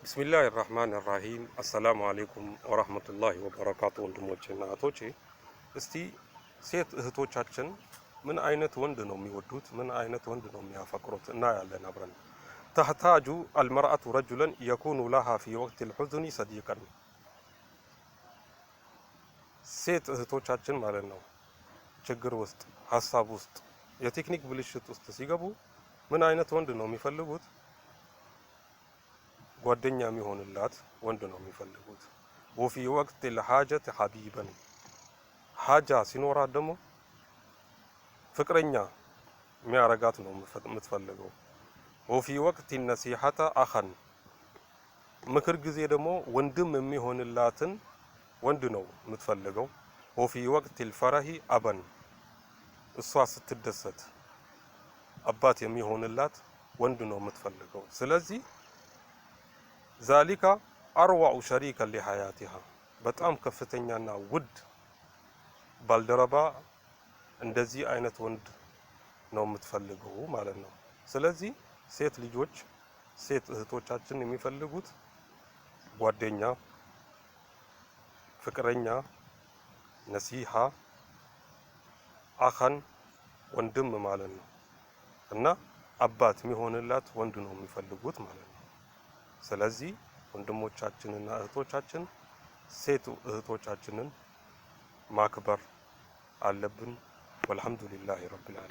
بسم الله الرحمن الرحيم። السلام عليكم ورحمة الله وبركاته። ወንድሞቼና እህቶቼ፣ እስቲ ሴት እህቶቻችን ምን አይነት ወንድ ነው የሚወዱት? ምን አይነት ወንድ ነው የሚያፈቅሩት? እናያለን አብረን። تحتاج المرأة رجلا يكون لها في وقت الحزن صديقا። ሴት እህቶቻችን ማለት ነው ችግር ውስጥ፣ ሀሳብ ውስጥ፣ የቴክኒክ ብልሽት ውስጥ ሲገቡ ምን አይነት ወንድ ነው የሚፈልጉት? ጓደኛ የሚሆንላት ወንድ ነው የሚፈልጉት። وفي وقت الحاجة حبيبا፣ حاجة ሲኖራት ደግሞ ፍቅረኛ የሚያረጋት ነው የምትፈልገው። وفي وقت النصيحة أخا፣ ምክር ጊዜ ደግሞ ወንድም የሚሆንላትን ወንድ ነው የምትፈልገው። وفي وقت الفرح أبا፣ እሷ ስትደሰት አባት የሚሆንላት ወንድ ነው የምትፈልገው። ስለዚህ ذلك أروع شريكا لحياتها፣ በጣም ከፍተኛና ውድ ባልደረባ እንደዚህ አይነት ወንድ ነው የምትፈልገው ማለት ነው። ስለዚህ ሴት ልጆች፣ ሴት እህቶቻችን የሚፈልጉት ጓደኛ፣ ፍቅረኛ፣ نصيحة፣ أخا ወንድም ማለት ነው እና አባት የሚሆንላት ወንድ ነው የሚፈልጉት ማለት ነው። ስለዚህ ወንድሞቻችንና እህቶቻችን ሴት እህቶቻችንን ማክበር አለብን። والحمد لله رب العالمين።